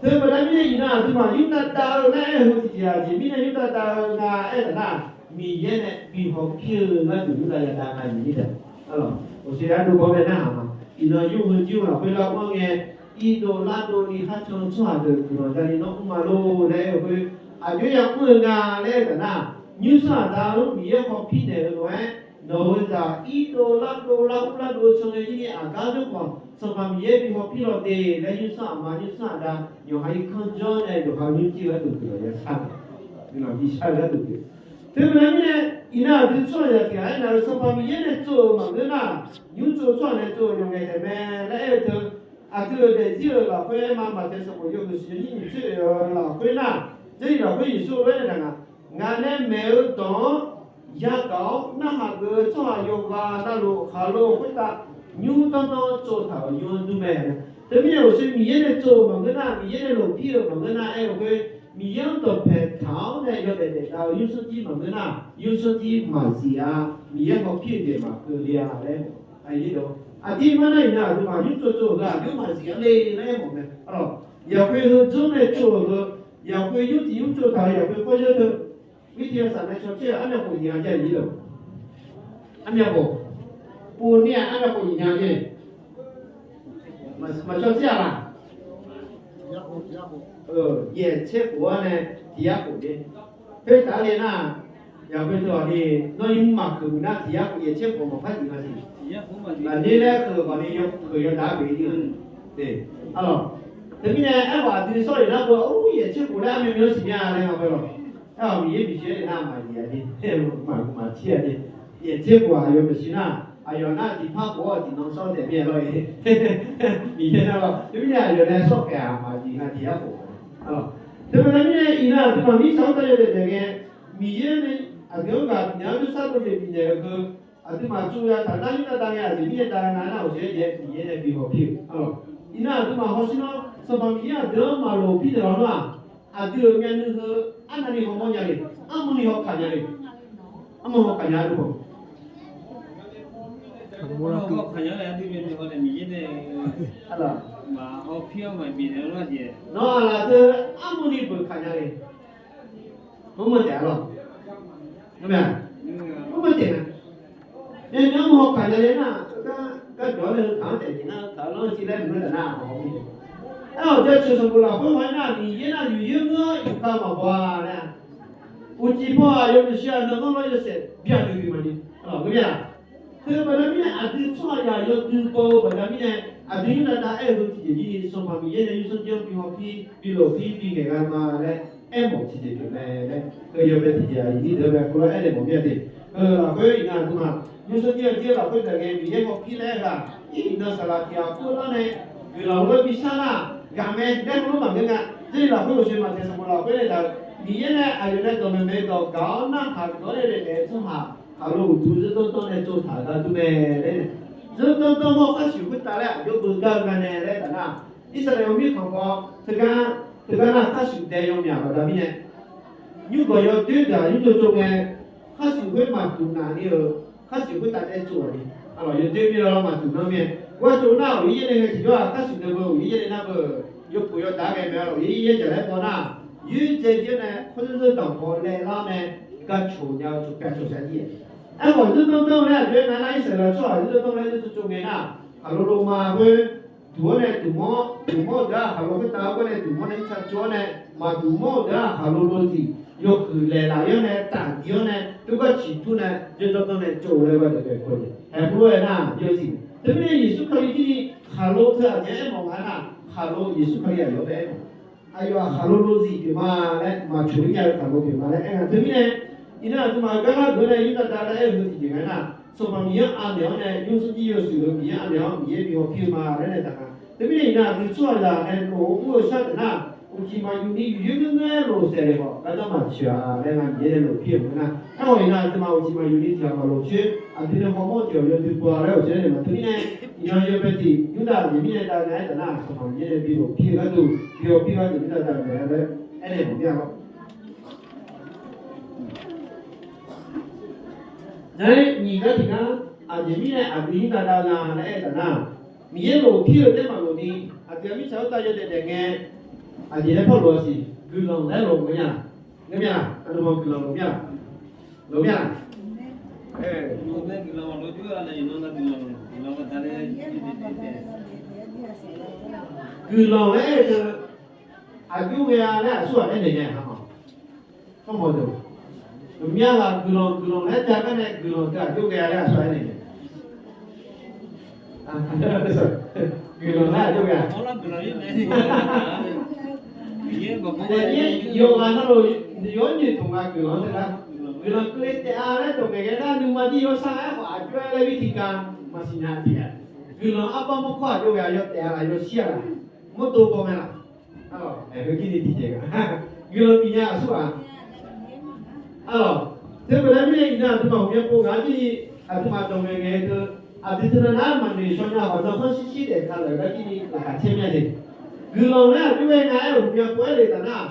Teu baqda mirnae iqnan aqduimaf yurdav dav-eu laer aer-eu heu tiqjeq-aq, aqjeq mirnae yurdav dav-eu nga aer taf nar, Miqyaer nae bi hawpir-eu gharduq yurdav yadav nga nyiq ni taef. Aqlawq, ghawqshaq yar dov baw bae narhaq ma. Iqnan yur heu jir-eu lafkhoer lar mr-anr ngae, irdov lardov ni khar can-eu tsawrhaq deuq guiqlanq jani nawr mr ma lor laer aer-eu khoer, aqjox ya mr-eu nga laer aer taf nar, nymrsanr aqda-anr Miqyaer hawpir naeq-eu lof-aer, nawq-eu zaq irdov lardov lar mr lardov can-eu ir ni aqgar jawr khawf, Sanqpaq Miqyaer bi hawpir law de laer nymrsanr aqma nymrsanr aqda yawqha irkanr janr nae yawqha nymrjir-eu gharduq guiqlanq ya shar-eu, guiqlanq bi shar-eu gharduq pyeuf. Teumirnae mirnae, iqnan aqdui tsawrhaqzaq tiq ghaq aernar-eu Sanqpaq Miqyaer nae tsov-euq maqngeur nar, nymr tsov-eu tsawrhaq nae tsov-euq yawqngaeq taef mae laer aer-eu teu, aqdui-euq daefzir-euq lafkhoer aer ma, Maqtaeq sanqbof yawhuiq siq yawnyir nyiq tser oeq-eu lafkhoer nar, Jarlif lafkhoer Yeqsur lof-aer nae taq nga, ngaq nae maeq-eu dawq-anr yagaq-awr narhaq geuf-eu tsawrhaq yawqghaq navluf khaqlo khoertav nymr danr danr-anr tsov taq-euq nymr-anr dur mae. Teumirnae ghawqshaq Miqyaer nae tsov-euq maqngeur nar, Miqyaer nae lofpir-euq maqngeur nar aer-eu khoer, Miqyaer-anr dawqpaeq taq-awr nae yawdaef daef dav-eu yursanr jir maqngeur nar, yursanr jir maqzif-a. Miqyaer hawpir-eu jeq maqkeuv le-a laer. Aqdir mar nar iqnan aqduimaf nymr tsov tsov-euq ghaq aqjox maqzif-a le laer aermawf mae. Yaqkhoer heu janr nae tsov-euq heu, yaqkhoer yur tiq yur tsov taq-euq yaqkhoer kawr yar teu, mirtiq yawsaq nae caw caer-eu armyav khof nyiq nya jae-ir lor. Armyav khof, pov ni-aq armyav khof nyiq nya jae. Maqcaw caer-a laq? Yaef caer khof-anr nae tiq yar khof jae. Khoertav le nar, yaqkhoer teu-aq ni, nawr yur maqkeuq muiq nar tiq yar khof yaef caer khof maqpar tiq nga siq. Aqdir laer keuq khawf ni yawkeuq yawdav-aer pyeuf-ir-eu. Arlawq, teumirnae aerkhawf aqdui sawr-euq nar beu-aq, yaef caer khof laer armyav myav-anr siqnya laer nga beu lawq. Aerkhawf Miqyaer miqshaer-aer nar maqzif-a ni, maqtir-a ni. Yaef caer khof-aq aqyawf maqsiq nar, aqyawf nar tiqpar khof-awr tiqnan sawr taef mir-a lawr-e. Miqyaer nar lawr, teumirnae aqyawf nae sawr khaeq-aq maqzif nga tiq yar khof. Teumirnae mirnae iqnan aqduimaf mirtsaq-anr tav yawdaef daef ngae, Miqyaer nae aqdui-anr ghaq bifnaeq-awr nuisar dov jeq bifnaeq-eu heu, aqduimaf tsov ya taq nar yurdav dav ngae aqjeq mirnae dav nga nar, ghawqshaq-aer jaev-aer Miqyaer nae bi hawpir-eu. Arlawq, iqnan aqduimaf hawsher nawr Sanqpaq Miqyaer aqdui-anr maqloq pir naeq lawq nar-aq, aqdui-euq myavnuiv heu arnavni hawmawr nya le, armurni hawkaq nya le, armur hawkaq nya le. Hawkaq nya le, aqdui myavnuiv hawnaeq Miqyaer nae, arlawq, maqhaw pir-awr maqbif naeq-eu lar jeq. Nawr aqlaf teu armurni beuq kaq nya le. Mr-eu taef-a lawq. Mr-eu taef-a. Nae armur hawkaq nya le nar, gar jawq-anr nae heu kaq-anr taef jeq nar, heu kaq-eu lanr-eu civ laer mq-eu taf nar, aqhaw-awr mir-a. Aer-awq jaceuq sanqbof lafkhoer haw-aer nar, Miqyaer nar yuif yaer ngeur-awr yufkhav maqbaw-a laer-a. Uqcif paw-aq yawmuiq shir-aq, nanr-anr lawr yawshaef byav duidui maqni. Arlawq, ngeur mir-a. Teu baqda mirnae aqdui tsawrhaqzaq yawdui baw-eu baqda mirnae, aqdui Yurdav dav aer-eu heu tiqjeq jir ni Sanqpaq Miqyaer nae nymrsanr jir-anr bi hawpir, bi lofpir, bi ngaeqghae ma laer aermawf tiqjeq pyeuf mae laer, heu yawbae tiqjeq-aq, iqnyir deuq-anr bae kov lar aer naeq mawf mir-a de. Heu lafkhoer iqnan aqduimaf nymrsanr jir-anr jir lafkhoer daef ngae Miqyaer hawpir laer aer-eu-aq, iqnan saqlaq tiq ghaq khoerlar nae guiqlanq lof-aer bi shar nar, ghaq mae laer heulof maqngeur nga. Jarlif lafkhoer ghofshoeq maqtaeq sanqbof lafkhoer nae daq-eu, Miqyaer nae aqyawf nae dawqmaeq maeq-eu dawq gaq-awr narhaq geuf-awr nae laeqnaeq-eu tsawrhaq khaqlo uqduq zeur danr danr nae tsovtaq-euq gar dur mae laer, zeur danr danr mawr khar siq khoertav laer aqjox beugar-eu nga nae laer taf nar, Irsaqleqlav mirkhanq paw teugar, teugar nar khar siq dae yawmyaq baqda mirnae, nymrgawq yawdoer deuq-aq nymr tsov tsov ngae, khar siq khoer maqduq naq ni-euq, khar siq khoertav dae tsov-awq ni. Arlawq, yawdoer mir-a maqduq nanr mir-a. Gharduq nar-aq, uqyir yaer nae ngae tiqjawr-aq, khar siq nae beu uqyir yaer nae nar beu, yawpuq yawdaq ghae mae. Arlawq, uqyir yaer jaq laer paw nar, yoer dzae jir-awr nae khoer zeur danq paw laelar nae, gar coq nya-eu coq pyav coq sar jir-a. Aerkhawf zeur danr danr laer aqjox-aer nga nar, Irsaqleqlav tsawrhaq zeur danr danr laer zeur tsov tsov ngae nar, khaqlo loma khoer duq-awr nae duq mawr, duq mawr-euq deuq-aq khaqlo khoertav-awr gar nae duq mawr nae irca tsov-awr nae, maqduq mawr-euq deuq-aq khaqlo lo tiq yawhuiq laeqlaf-ir-awr nae taf diq-awr nae, teugar ciqtur nae zeur danr danr nae tsov-eu laer gharduq bae kawr-eu. Haeq pur-aer nar yawzif. Teumirnae Yeqsur Kali jir ni khaqlo teu aqjeq aermawf nga nar, khaqlo Yeqsur Kali aqyawf bae aermawf. Aqyawf-aq khaqlo lo zif pyeuf ma laer, maqcoq-ir nya-eu khaqlo pyeuf ma laer aer nga. Teumirnae iqnan aqduimaf-euq gar lar deuq-anr nae Yurdav dav laer aer-eu heu tiqjeq nga nar, Sanqpaq Miqyaer-anr anaeq-awr nae nymrsanr jir yawshuif-eu Miqyaer anaeq-awr Miqyaer bi hawpir-eu ma laer nae taf nga. Teumirnae iqnan aqdui tsawrhaqzaq nae lof-eu mr-eu shar taef nar, uqcif maqyuf ni yuf yoer ngeur ngeur-aer lof saef le khawf gardanr maqtsoeq-a laer nga Miqyaer nae lofpir-euq nga nar. Aerkhawf iqnan aqduimaf uqcif maqyuf ni tiq ghaq maqlof coer, aqdui nae hawmawr-eu jeq-awq yawdui baw-a laer awqtsaev naeq ma. Teumirnae iqnan yawbae tiq Yurdav aqjeq mirnae dav nga aertaq nar, Sanqpaq Miqyaer nae bi lofpir-eu gharduq, bi hawpir gharduq Yurdav dav mae laer aernaeq mawf mir-a lawr. Nar-aer nyiq gar tiq gar, aqjeq mirnae aqdui Yurdav dav nga laer aertaq nar, Miqyaer lofpir-eu taef maqlof ni, aqdui-aq mirtsaq khoertav yawdaef daef ngae, aqjeq laer pawr lof-a siq, guiqlanq laer lof-eu nya. Ngeur mir-a, aqduimaf guiqlanq lof mir-a, lof mir-a. Guiqlanq laer aer-eu teu, aqjox ghae-a laer aqsurghaq aernaeq nya-a ma. Armawf deuq, myav ghaq guiqlanq guiqlanq laer ja gar nae guiqlanq teu aqjox ghae-a laer aqsurghaq aernaeq nya. Guiqlanq laer aqjox ghae-a. Yawqghaq navluf yawqha nyoeq tmq nga guiqlanq-anr teu nar, guiqlanq keuvle taef-a laer dawq ngaeq ghae nar nuima jir yawshar-aer khawf aqjox-aer laer vir tiqkar maqsiq nya tiq-a. Guiqlanq arbar mawrkawr aqjox ghae-a yawtaef-a laf yawshir-a laf, mawrdo baw mae laf. Arlawq, aer, heu jir ni tiqjeq-a. Guiqlanq bif nya aqsurghaq. Arlawq, teu baqda mirnae iqnan aqduimaf ghawqmya pov ngaq-anr jir ni, aqduimaf dawq ngaeq ngaeq-eu teu, aqdui teunav nar maqnoeq shaw nya khawf nan khanr shir shir daef taq laf-euq gar jir ni laqkhaq caer mir-a jeq. Guiqlanq laer aqjox ghae nga aer-euq ghawqmya pov-aer le taf nar,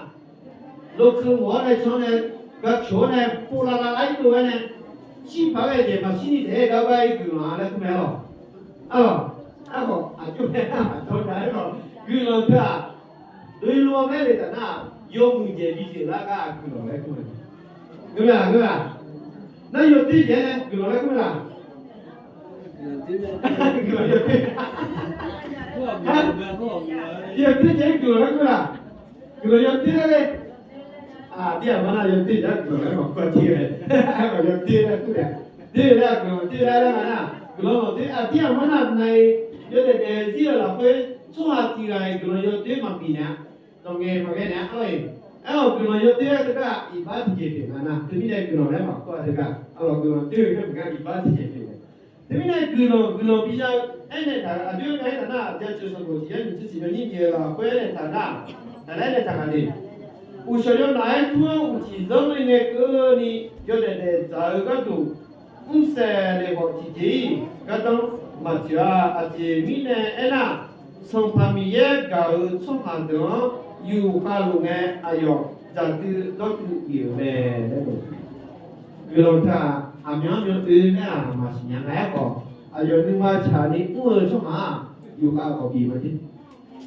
lokeu mawf-awr nae can-awr nae, gaceuq-awr nae, pov lavlav lar-ir dov-aer nae, shir paq-aer ghae jeq maqshir ni daef-aer gar ghae-ir guiqlanq-a laer kur mae lawq. Arlawq, arkhawf aqjox ghae nar maqjawr nya-aer lawq. Guiqlanq teu-aq, oelov-a laer le taf nar, yawmuiq jeq bi jeq lar gar-aq guiqlanq laer kur mae. Ngeur-aq, ngeur-aq. Nar yawdoer jeq-aer nae guiqlanq laer kur-aq. Guiqlanq yawdoer. Yawdoer jeq-aer guiqlanq laer kur-aq. Guiqlanq yawdoer laer le. Aqdir aqmar nar yawdoer jeq-aer guiqlanq laer maqkur-a tir-ae. Yawdoer laer kur-aq. Doer laer guiqlanq doer laer laer nga nar, guiqlanq lawqdoer aqdir aqmar nar nae yawdaef daef-eu zir-eu lafkhoer tsawrhaq tiq ghaq-iq guiqlanq yawdoer maqbif nya. Dawq ngaeq maqghae naeq-a lor-eq. Aer-awq guiqlanq yawdoer-aer teugar iqbax tiqjeq pyeuf nga nar, teumirnae guiqlanq laer maqkur-a teugar, arlawq guiqlanq doer-eu gar maqgar iqbax tiqjeq pyeuf nga. Teumirnae guiqlanq guiqlanq bi ya-eu aernaeq taq-euq aqjox-aer aertaq nar, Jaceuq sanqbof tiq yar nyiq tser tiq yawnyir nyiq-eu lafkhoer aernaeq taq nar, taq laer aernaeq taq nga de. Uqshawq yawnaf-aer tur-anr uqcif zanr le ngae keuvni yawdaef daef dzaq-eu gharduq mrsaef le khawf tiqjeq-iq gardanr maqtsoeq-a. Aqjeq mirnae aernar, Sanqpaq Miqyaer gaq-euq tsawrhaq deuq-anr yufkhav luf ngae, aqyawf dzaqdui dawrduv bif-euq mae laer. Guiqlanq teu-aq, aqmyanluf myan oe nae-aq maqsiq nya nga aerkhawf, aqyawf nuima tsaqni mr-eu tsawrhaq-aq, yufkhav khawf bif ma jer.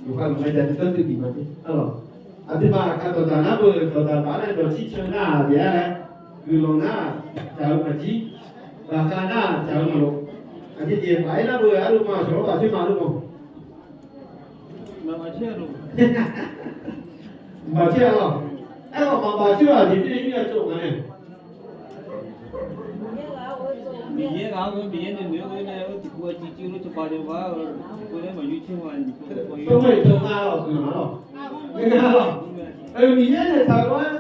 Yufkhav luf ngae dzaqdui dawrduv bif ma jer. Arlawq, aqduimaf aqkar dawqdaq nar beu, dawqdaq baf-awr nae dawqcir can nar-aq, jeq-aer laer, guiqlanq nar-aq, dzaq-eu maqjir, laqkhaq nar-aq, dzaq-eu maqlof. Aqjeq jeq baf-aer nar beu, arluf ma shawq-awr baf coer ma luf ma. Maqbaf coer-a lawq. Aerkhawf maqbaq coer-aq, jeq mirnae ir-a tsov nga nae. Miqyaer ghaq-anr Miqyaer nae noeq-aer ghoe nae, tiqkuv-a civ civ-eu lof cawba jawba-eu tiqkuv nae maqyur coer ma. Tov-aer tov nga lawq, guiqlanq lawq. Guiqlanq lawq. Miqyaer nae taq lof-aer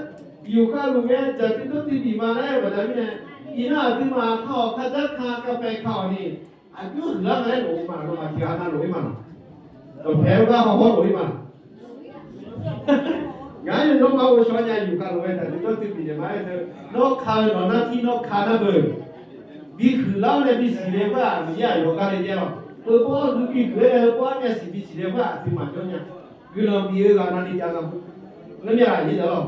yufkhav luf ngae jaqdui dawrtui bif ma laer baqda mirnae, iqnan aqduimaf ka-awq ka dzar ka ka paev ka-awq ni, aqjox huiqlar nga-aer lof-eu ma, nawmaf tiqghaq na lof-ir ma. Dawqpae-eu gar hawhawr lof-ir ma. Ngaq-anr yawqnawr ma ghovshaw nya yufkhav luf ngae jaqdui dawrtui bif naeq ma-aer teu, nawr ka-eu nawq nar tir nawr ka nar beu. Bihuiqlar-awr nae bisiq le khoer-aq, Miqyaer-aq yawqgar le jaer-awq. Heubawr-awr gu bihuiq-aer nae heubawr-awr nae siq bisiq le khoer-aq, aqduimaf jawr nya. Guiqlanq bif-eu ghaq navni jav nga. Ngar myav-aq nyir deuq-awq.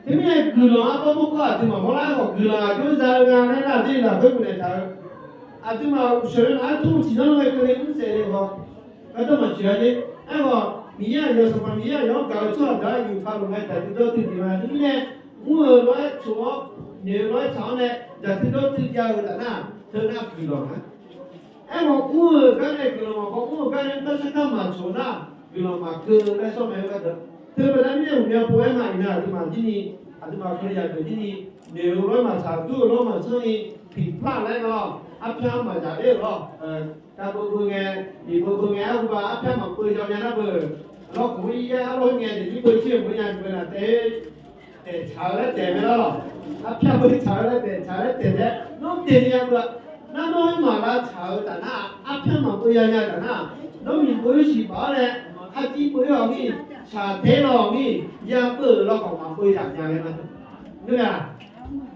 Teumirnae guiqlanq arbawr mawrkawr aqduimaf mawrlar-aer khawf guiqlanq aqjox za-eu nga laer nar, aqjox-ir lafkhoer guiqlanq taq-eu. Aqduimaf uqsheuq-eu nar-aer tmr tiq zanr-anr ghae keuvle mr saef le haw. Gardanr maqtsoeq-a jer. Aerkhawf Miqyaer aqyawf Sanqpaq Miqyaer aqyawf-anr gaq-eu tsawrhaq deuq-anr yufkhav luf ngae jaqdui dawrtui bif ma. Teumirnae mr-euq lof-aer tsoq-awr, noeq-eu lof-aer tsaq-awr nae jaqdui dawrtui jav-eu taf nar, teu nar guiqlanq nga. Aerkhawf mr-euq gar nae guiqlanq maqbaw, mr-euq gar nae mrgar sarkar maqtsoq nar, guiqlanq maqkeuv laer sawr mae-eu gharduq. Teu baqda mirnae uqmya pov-aer ma iqnan aqduimaf jir ni, aqduimaf keuvle yaqdeuq jir ni, noeq-eu lof-aer maqtsaq, dur-eu lof-aer maqtsanr ni, piqpar laer nga lawr, arpyar maqdzaq ler-euq lawr, karbeu beu ngae, miqbeu beu ngae, arhuba arpyar maqkeuv yaw nya nar beu, lawrkhof-ir yar arlawr ngae, daefzir beu jir-euq beu nya beu naq taef daeftsaq-eu laer daef mae lawr. Arpyar beu tsaq-eu laer daeftsaq-eu laer daef taef, nawr daefni ya beu-a. Nar nawr-aer maqlav tsaq-eu taf nar, arpyar maqkeuv ya nya taf nar, nawr miqbeu-ir siq baf-awr nae, arjir beu-ir-awq mir, shaqdaer law-awq mir, ya beu-euq lawrkhawf maqkeuv yaq nya laer ma. Ngeur-a,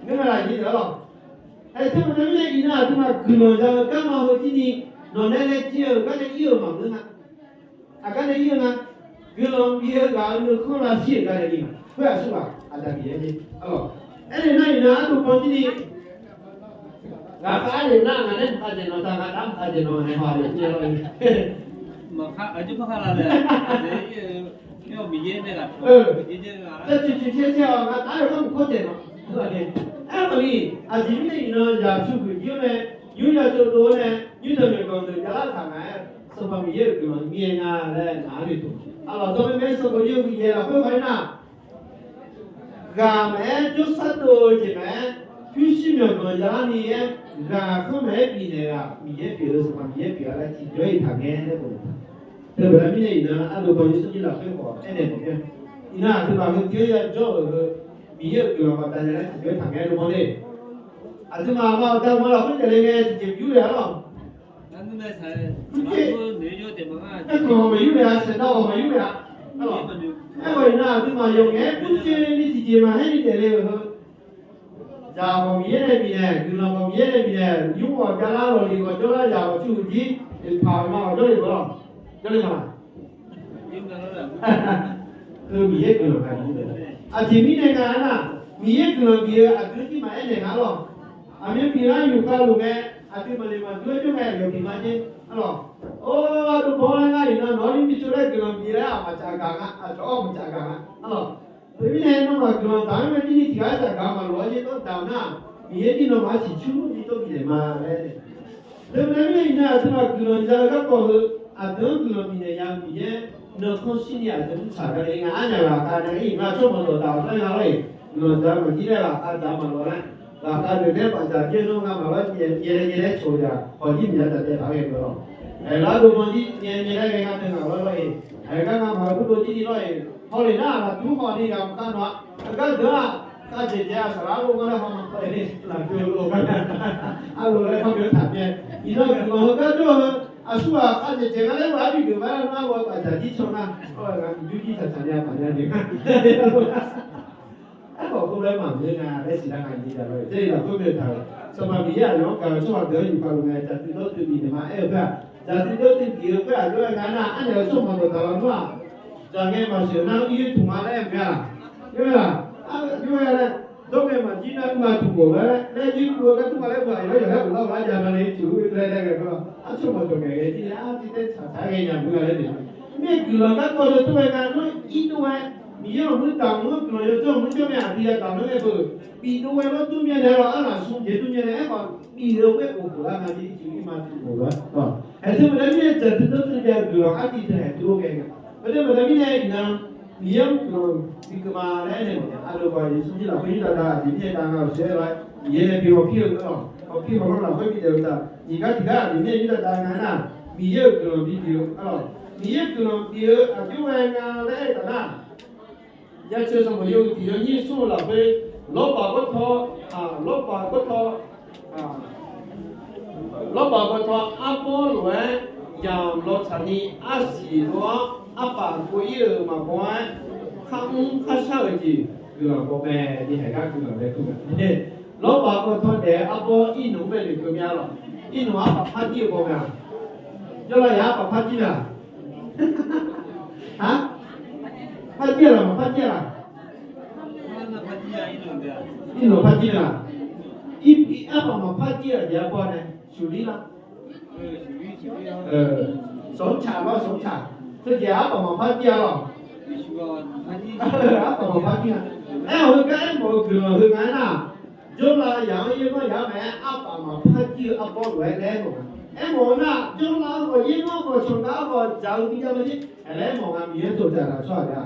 ngeur-a aqnyir deuq-awr lawq. Aer, teu maqdav mirnae iqnan aqduimaf guiqlanq za-eu garma heu jir ni, nawq nae laejae-euq gar nae ir-euq maqngeur nga. Aqgar nae ir-eu nga. Guiqlanq bif-eu ghaq-euq nuikhanr lavshir-euq gar nae ir nga. Khoer aqsur ghaq aqda bif-aer ni. Aernaeq nar iqnan ardov ban jir ni, ghaqkhav aryaef nar ngaq nae mqkhav dzaeq nawq taq, ngaq nar mqkhav dzaeq nawq nae haw-a le. Maqkhav, aqjox maqkhav la le. Aqjeq ir-eu, Miqyaer nae ghaq, Miqyaer nae ghaq, caer caer caer caer-awq, ngaq nar yawkhav mqkhav dzaeq nawq. Aerkhawf ni, aqjeq mirnae iqnan zaq shu guiq jir-awr nae, nymr ya tsov dov-awr nae, nymr deuq maeqganq deuq javlar taq ngaq-aer, Sanqpaq Miqyaer-euq guiqlanq mir-aer nga laer ngaq-anr noeqtmq. Aqlawq dawr maer Sanqpaq Miqyaer-euq guiqlanq lafkhoer khawf-ir nar, ghaq maqaer, jawrsar dov-eu jeq maqaer, pyurshuir myawqganq yalar ni-aer, ghaq khanr maqaer bifnaeq-aq, Miqyaer pyeuf-eu Sanqpaq Miqyaer pyeuf-a laer tiqjawr-iq taqngae laer bof-a. Teu baqda mirnae iqnan ardov ban Yeqsur jir lafkhoer khawf aernaeq mawf-a. Iqnan aqduimaf heu tiqjawr ya jawr-euq heu, Miqyaer-euq guiqlanq baqdanae laer tiqjawr taqngae lo mawr le. Aqduimaf ma aqdamq lafkhoer taef le ngae tiqjeq yur le-a lawq. Aerkhawf maqyur le-a, saeqdav-awq maqyur le-a. Aerkhawf iqnan aqduimaf yawqngaef-aer burcoeni tiqjeq maqhaer ni taef le-euq heu, zaq khawf Miqyaer nae bifnaeq, guiqlanq khawf Miqyaer nae bifnaeq, nymr khawf javlar, lawqliq khawf jawrlar, zaq khawf curuq jir, paq ma khawf jawrle-euq lawq. Jawrle ma. Heu Miqyaer guiqlanq gaq-eu, aqjeq mirnae nga aernar, Miqyaer guiqlanq bif-eu aqdui-anr jir maqaer naeq nga lawq. Aqmyan biflar yufkhav luf ngae, aqdui maqnoeq maqdur-aer jawr ngae yawbif ma jer. Arlawq, or, ardov ban-awr laer ngar iqnan nawq-anr nymr bi tsov laer guiqlanq bif laer aqmaqcaf gaq nga, aqcawq-awr maqcaf gaq nga. Arlawq, teumirnae nawmaf guiqlanq daq-anr mae jir ni tiq ghaq-aer caf gaq maqloq-awr yaer dawr daq-eu nar, Miqyaer jir nawmaf-anr siqcur ni dawr bifnaeq ma laer. Teumirnae mirnae iqnan aqduimaf guiqlanq za-eu garkawv heu, aqdui-anr guiqlanq bifnaeq nya-eu Miqyaer, nankanr shir ni aqdui mrtsaq gaq le nga. Arnyaf laqkhav nae ir-euq ngar tsawrmawq dawqdaq-awq nar nga lor-eq, guiqlanq za maqjir laer lafkhav dzaq maqloq laer, lafkhav deuq nae bafdzaq jir-eu nawr nga maqlawr, nyae nyae laer cawq-eu zaq hawq jir miqya dzaq taev taq-aer ghae-eu lawq. Aerlar dov ban jir nyae nyae laer ghae nga teu ngaq lawr lor-eq. Aergar nga maqlawr dur dov jir ni lor-eq. Hawleq nar aqlaf tur haw ni ghaq maqkhav nawq-a. Aqgar deuq-aq, khavdzaeq dzaeq-a saqlaq arlof ngar laer haw ma. Lafdov lof-a, arlof laer hawbyan taq byae. Iqnan guiqlanq heugar jawr-eu, aqsurghaq khavdzaeq dzaeq nga laer ghaq-aer bi geuf ma laer nar, ghaq-aer bafdzaq jir caw nar, ghaq-aer jur jir tsaqtsaq nya taq nya ni. Aerkhawf khoerlof-aer maqngeur nga laer siqlar nga. Iqnan lafkhoer byae taq-euq Jarlif lafkhoer byae taq-euq Sanqpaq Miqyaer aqyawf-anr gaq-eu tsawrhaq deuq-anr yufkhav luf ngae, jaqdui dawr dui bif naeq ma aer-eu khoer-aq, jaqdui dawr dui bif-eu khoer-aq, jawr-aer nga nar, arnaeq-eu tsawrmawq dawqdaq lawnmr-aq, dzaq ngae maqsiq-euq nar, ir tmq ma laer aer-eu mae-aq. Jawr-aer laq, jawr-aer laer, dawr ngae maqjir nar, ir ma tmq bof laer, laer jir kuv-eu gar tmr ma laer, beu aqyawf-anr yawq-aer bof lar-awq lar ja ma le, tmq-eu laer laer ghae-eu, artsawr mawq dawq ngaeq ghae jir ni, artiv taer tsaq tsaq ghae nya beu nga laer naeq. Mirnae guiqlanq garkawv deuq tmr ghae nga, nawr ir dov-aer, Miqyaer-euq mr daq mr-anr guiqlanq yawdzanr mr jawr ngae, aqdui yadaq nar ghae beu, bif dov-aer lawr dur myav naeq lawq, arlaq smr jeq dur myav naeq-aer khawf, bif-eu khoer of khof lar nga jir, ir ma tmq bof lar. Aerteu baqda mirnae jaqdui dawr dui jav-eu guiqlanq artiv teu haeq dur-awr ghae nga. Baqda baqda mirnae iqnan Miqyaer-anr guiqlanq bikeuv ma laer aernaeq-a. Aqdui khawf Yeqsur jir lafkhoer yurdav dav aqjeq mirnae dav nga-euq sheuq-aer lor-aer, Miqyaer nae bi hawpir-eu lor, hawpir hawlor lafkhoer bideuq-eu taq, nyiq gar tiq gar aqjeq mirnae yurdav dav nga aernar, Miqyaer-euq guiqlanq bipyeuf-eu arlawq. Miqyaer guiqlanq pyeuf-eu aqjox ghae nga laer aer-eu taf nar, Yaceuq sanqbof yawhuiq tiq yawnyir smr-eu lafkhoer, lawrbaq gawrtaw, lawrbaq gawrtaw, lawrbaq gawrtaw arbawr lof-aer yamq lawtsaq ni arsiq lof-anr arpaf kov ir-euq maqbaw-aer, kharmr kharshar-euq jeq guiqlanq baw mae. Ni haeq gar guiqlanq bae keuv mae. Lawrbaq gawrtaw daef-eu arbawr irnmq-anr bae noeqkeuv mya lawq. Irnmq arpaf par jir-eu baw mae. Jawrlav yaq arpaf par jir-a. Aq, par jir-a laq, maqpar jir-a laq? Irnmq par jir-a. Arpaf maqpar jir-a jeq arbawr nae shuqlir lar. Sanqtaq lawr, sanqtaq. Teujeq arpaf maqpar jir-a lawq. Arpaf maqpar jir-a. Aer-awq heugar aermawf-eu guiqlanq heu nga aernar, jawrlav yaq-anr yaermawr yaq-anr maqaer, arpaf maqpar jir-eu arbawr lof-aer laer aermawf-a. Aermawf-eu nar, jawrlav-eu khawf yaermawr khawf cawqdav-eu khawf dzaq-eu bijav ma jir, aqlaer mawf nga Miqyaer tawqdzaq laf tsawrhaq-a.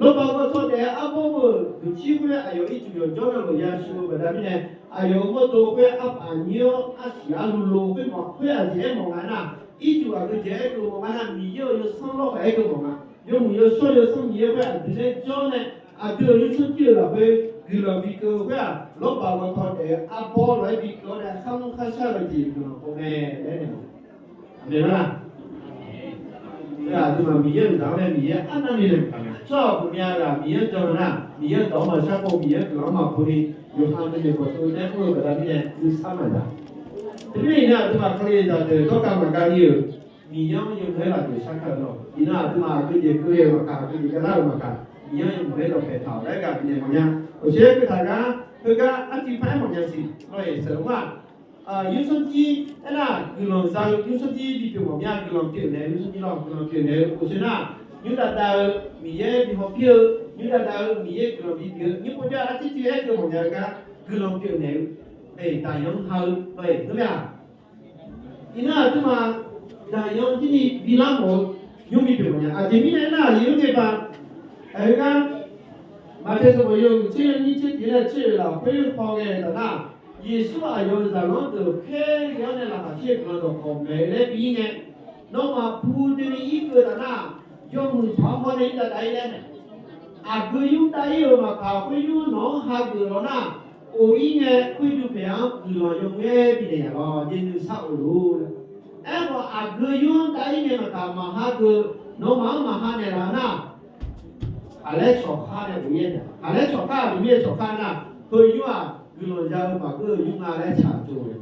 Lawrbaq gawrtaw daef-eu arbawr-euq guiqcir khoer aqyawf ircuf yawqjawr navluf yashur-eu baqda mirnae, aqyawf-euq mawrdo khoer arpaf nyir-awr arsiq arlu lo khoer mawf khoer aqjeq aermawf nga nar, ircuf aqgeu jeq aerdov mawf nga nar, Miqyaer-euq yawsanr lawrkhaq aerdov mawf nga. Yawmuiq yawshawr yawsanr Miqyaer khoer aqdui laer jawr nae, aqdui-euq yawsanr jir-euq lafkhoer guiqlanq bikeuv-eu khoer-aq, lawrbaq gawrtaw daef-eu arbawr lof-aer bikeuv-awr nae kharmr kharshar-eu jeq guiqlanq baw mae laer aernaeq-a. Aqmeq ma laq? Aqduimaf Miqyaer-euq zaq-anr nae Miqyaer arnavni nae tsawrhaq ghawqmya ghaq Miqyaer-anr jan nar, Miqyaer-euq dawq-anr maqshar pov, Miqyaer-euq guiqlanq-anr maqpov ni, yawqha nuinoeq khawf tov nae mr-eu baqda mirnae nuisar maqza. Teumirnae iqnan aqduimaf Kalizaq deuq dawrgav maqgav ni-euq Miqyaer-anr yawmuiq-aer lafdeuq sharkar-eu lawr. Iqnan aqduimaf aqgeujeq keuvle-euq maqkaq, aqgeujeq javlar-euq maqkaq, Miqyaer-anr yawmuiq-aer dawqpaeq taq-awq laer ghaq bifnaeq mawfnya. Oqser khoertaq gar, heugar artiv par-aer maqnya siq lawr-eq, saeq-eu ma. Yursanr jir aernar, guiqlanq za-eu yursanr jir bipyeuf mawf mya. Guiqlanq pyeuf naeq-eu yursanr jir lawr, guiqlanq pyeuf naeq-eu oqser nar, nymr dav dav-eu Miqyaer bi hawpir-eu, nymr dav dav-eu Miqyaer guiqlanq bipyeuf-eu, nymr pov jar artiv tiv-aer keuv mawf nya-eu gar guiqlanq pyeuf naeq-eu, daqyan ha-eu lawr-eq, nmr mya. Iqnan aqduimaf daqyan jir ni bilar mawf-eu nymr bipyeuf mawf nya. Aqjeq mirnae aernar, aqyuif yawr ngae ba, aqyuif gar Maqtaeq sanqbof yawhuiq tser yawnyir tser tiq laer tser oeq lafkhoer haw ghae-eu taf nar, Yeqsur aqyawf-euq zaqlanr deuq khaerghae-awr nae laqkhaq caer-eu guiqlanq dawqkawq maeq-eu laer bi ir ngae, nawmaf pu doeni irkeuv-eu taf nar, yawmuiq taq-awr haw nae ir dav dav ir laer nae, aqgeu yur dav ir-euq maqkaq khoer yur nawq-anr hageuf lawq nar, of ir ngae khoerjuq paeq-anr guiqlanq yawmuiq-aer bifnaeq nya lawr, jeq nuisar of lor. Aerkhawf aqgeu yur-anr dav ir ngae maqkaq maqha geuf, nawmaf-anr maqha naeqlaf nar, khaqlaer cawqkhar nae of ir-aer taef. Khaqlaer cawqkhar aqjeq mirnae cawqkhar nar, heu yur-aq guiqlanq za-eu maqgeur-eu yur nga laer tsaq tsov-eu mae.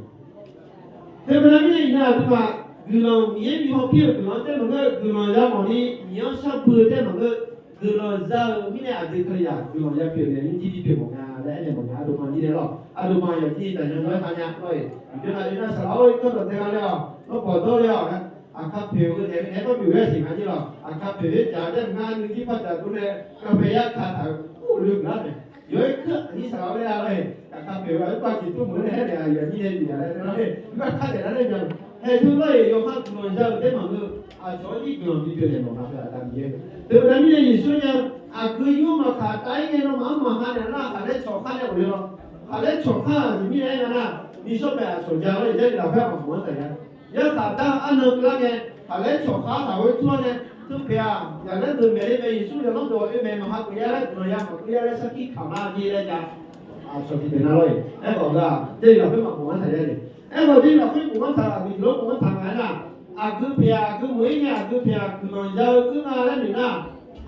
Teu baqda mirnae iqnan aqduimaf guiqlanq Miqyaer bi hawpir-eu guiqlanq-anr tae maqngeur, guiqlanq za mawf ni Miqyaer-anr shar bui-eu tae maqngeur, guiqlanq za-eu mirnae aqdui Kalizaq guiqlanq ya pyeuf naeq-eu jir bipyeuf mawf nga laer aernaeq mawf nga. Aqduimaf jir nae lawr, aqduimaf yawjir daqyan yawr-aer khavnya lawr-eq, mqjawr navjawr nar saqlaq-or, irkanr dawqdae gha le-awq, lawrbawq dawr le-awq, aqkar poeq-eu naeq-aer nae dawrbyuf-aer siq nga jir lawq, aqkar poeq-aer jaq-eu tae maqngeur, nuijir par jaq dur nae, kavpae yar ka taq-eu ur le-eu guiqlar nae, yawr-aer keuv aqnyir saqlaq-or laer-a lawr-eq, aqkar poeq-eu aqyawf par jeq tmr meuq-eu nae aer naeq-a, yawjir nae bif ya laer nae lawr-eq, bar kar daef lar nae byan-eu. Haeq teu lawr-eq, yawqha guiqlanq za-eu tae maqngeur, aqcawq-anr jir guiqlanq bipyeuf naeq mawf nga teu aqda Miqyaer. Teu baqda mirnae Yeqsur nae aqgeu yur maqkaq dav ir ngae nawmaf-anr maqha naeq nar, khaqlaer cawqkhar nae of le lawr. Khaqlaer cawqkhar aqjeq mirnae aer nga nar, nishawr paeq aqcawq ja lawr-eq, Jarlif lafkhoer maqmawf-anr taq ya. Yarkhaq dar arnan keuvlar ngae, khaqlaer cawqkhar taq ghoer tur-awr nae, teu paeq-aq, yaqlaer deuq maeq le mae, Yeqsur yawlanr dawq oe mae, maqha geuf ya laer guiqlanq ya maqkeuv ya laer sarkir kamq lar-a jir laer ja. Aqcawq tiqpaeq nar lawr-eq, aerkhawf ghaq Jarlif lafkhoer maqmawf-anr taq ya-eq. Aerkhawf Jarlif lafkhoer mawf-anr taq, aqgeu jeq lawr mawf-anr taq nga aernar, aqgeu paeq-aq, aqgeu meuq ir ngae aqgeu paeq-aq guiqlanq za-eu geur nga laer noeq nar,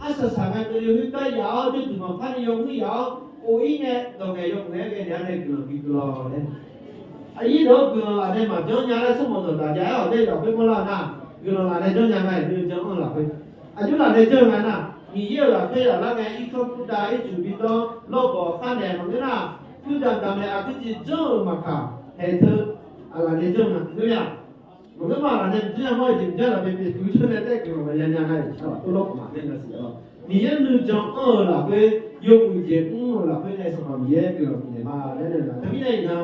arsaq saq ngae keuvle khoergar yaf-awr, jawrduq maqpar ni yawmuir yaf-awr, of ir ngae dawq ngaeq yawmuiq-aer ghae naeq-a nae guiqlanq bikeuv lawr laer. Aqyir dawq-anr guiqlanq laf nae maqjanr nya laer smrmawq dawqdaq jav-aer-awq. Jarlif lafkhoer mawrlar-eu nar, guiqlanq laf nae janr nya nga-iq, nuijan anr-eu lafkhoer. Aqjox laf nae janr-eu nga nar, Miqyaer-euq lafkhoer laflar ngae irkanr kurdav ircuf bi dawr lawrbawq khar naeq maqngeur nar, pyurdaq daq mae, aqgeu jeq janr-euq maqkaq, haeq teu aqlaf nae janr nga ngeur ya. Maqngeur ma, aqlaf nae mqjanr ya mawr-eu jeq mqjanr laf mae, pyeuf tuq janr nae taef guiqlanq maqya nya nga-iq, aqlaf tov lawr maqngeur nya siq-a lawr. Miqyaer nuijan anr-eu lafkhoer, yawmuiq jeq mr-eu lafkhoer nae Sanqpaq Miqyaer guiqlanq bifnaeq ma laer nae laf. Teumirnae iqnan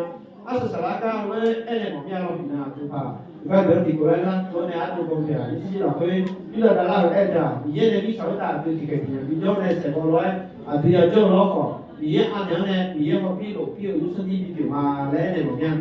Arsaq saqlar gar-eu aernaeq mawf mir-a lawr. Iqnan aqduiq paq, iqbax deuq-anr tiqkawv laer lar tov-aer nae ardov baw taeq-aq, nymrshir lafkhoer Yurdav davlar-euq aerdeuq-aq, Miqyaer nae mirtsaq khoertav aqdui tiqkhaeq tiqnyanq bi jawr nae saeqbaw lof-aer aqdui yajawr-eu lawr khawf, Miqyaer anaeq-anr nae Miqyaer hawpir lofpir-euq yawsanr jir bipyeuf ma laer aernaeq mawf mir-a.